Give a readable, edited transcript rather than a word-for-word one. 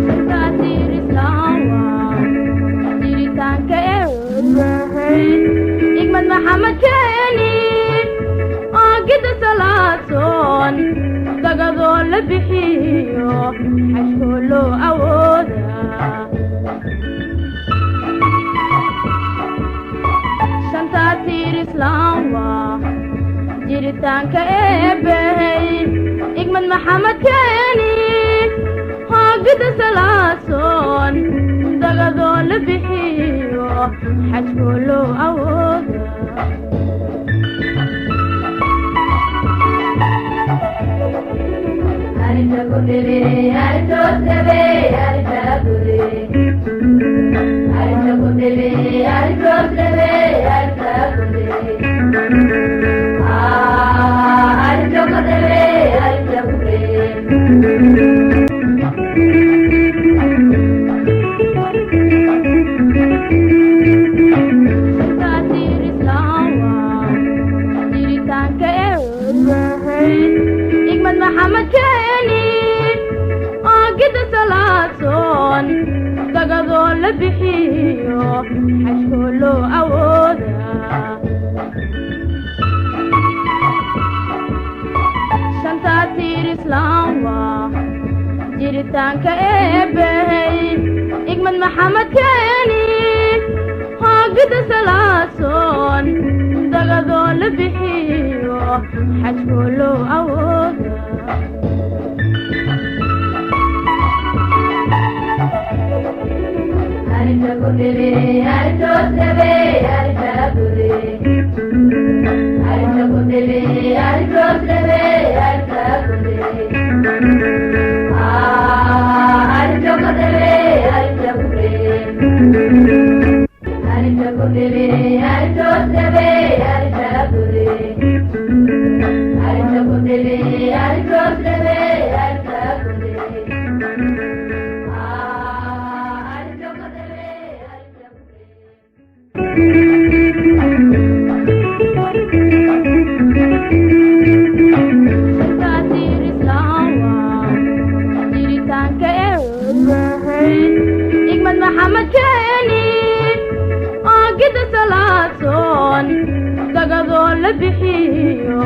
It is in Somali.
Shanta tiir Islaam waa jiritaanka Eebbahay, igmad Maxamed keeni, oogida salaadsoon, dagadoo la bixiyo, xajkoo loo awoodaa. Shanta tiir Islaam waa jiritaanka Eebbahay, igmad Maxamed keeni, hoogida salaadsoon, dagadoo la bixiyo, xajkoo loo awooda. Shanta tiir Islaam waa jiritaanka Eebbahay, igmad Maxamed keeni, oogida salaadsoon, dagadoo la bixiyo, xajkoo loo awoodaa. Shanta tiir Islaam waa jiritaanka Eebbahay, igmad Maxamed keeni, hoogida salaadsoon, dagadoo la bixiyo, xajkoo loo awooda. Shanta tiir Islaam waa jiritaanka Eebbahay, igmad Maxamed keeni, oogida salaadsoon, dagadoo la bixiyo.